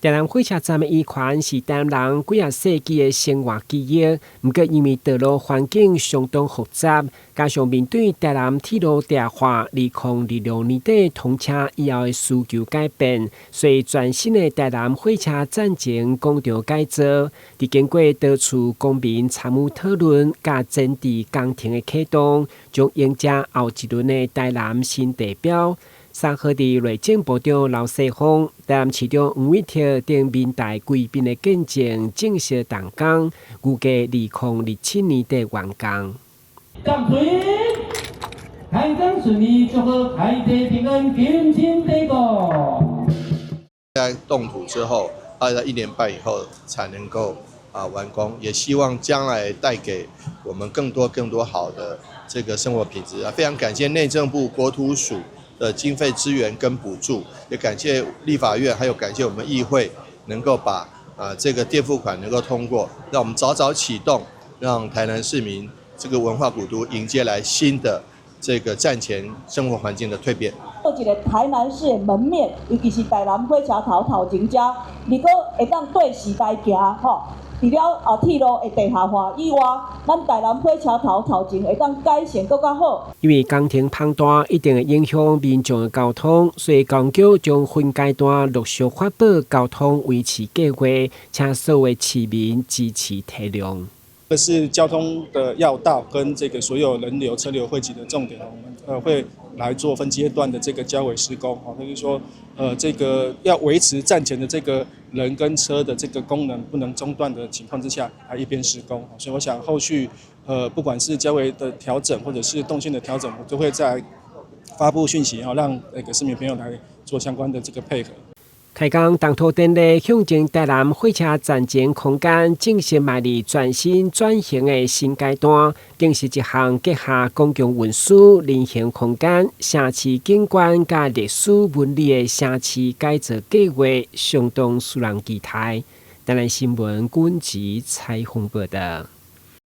台南火車站的遺環是台南人幾仔世紀的生活記憶，毋過因為道路環境相當複雜，加上面對台南鐵路地下化2026年底通車以後的需求改變，所以全新的台南火車站前廣場改造，佇經過多次公民參與討論，佮前置工程的啟動，將迎接後一輪的台南新地標。3號佇內政部長劉世鋒、台南市長黃偉哲等民代貴賓的見證正式動工，預計2027年底完工。感水，開工順利，祝賀開地平安，金錢地國。在動土之後，大概一年半以後才能夠完工，也希望將來帶給我們更多更多好的這個生活品質啊！非常感謝內政部國土署的經費支援跟補助，也感謝立法院，還有感謝我們議會能夠把這個墊付款能夠通過，讓我們早早啟動，讓台南市民這個文化古都迎接來新的這個站前生活環境的蛻變。做一个台南市的門面，尤其是台南火車頭頭前遮，如果會當對時代行吼，除了鐵路的地下化以外，咱台南火車頭頭前會當改善閣較好。因為工程龐大，一定會影響民眾的交通，所以公局將分階段陸續發布交通維持計劃，請所有市民支持體諒。這是交通的要道，跟這個所有人流車流匯集的重點，我們會來做分階段的這個交軌施工，哦，就是說，這個要維持站前的這個人跟車的這個功能不能中斷的情況之下，還一邊施工，所以我想後續，不管是交軌的調整或者是動線的調整，我都會再發布訊息，讓那個市民朋友來做相關的這個配合。開工動土典禮，象徵台南火車站前空間正式邁入全新轉型的新階段，更是一項結合公共運輸、人行空間、城市景觀佮歷史紋理的城市改造計劃，相當使人期待。台南新聞軍籍採訪報道。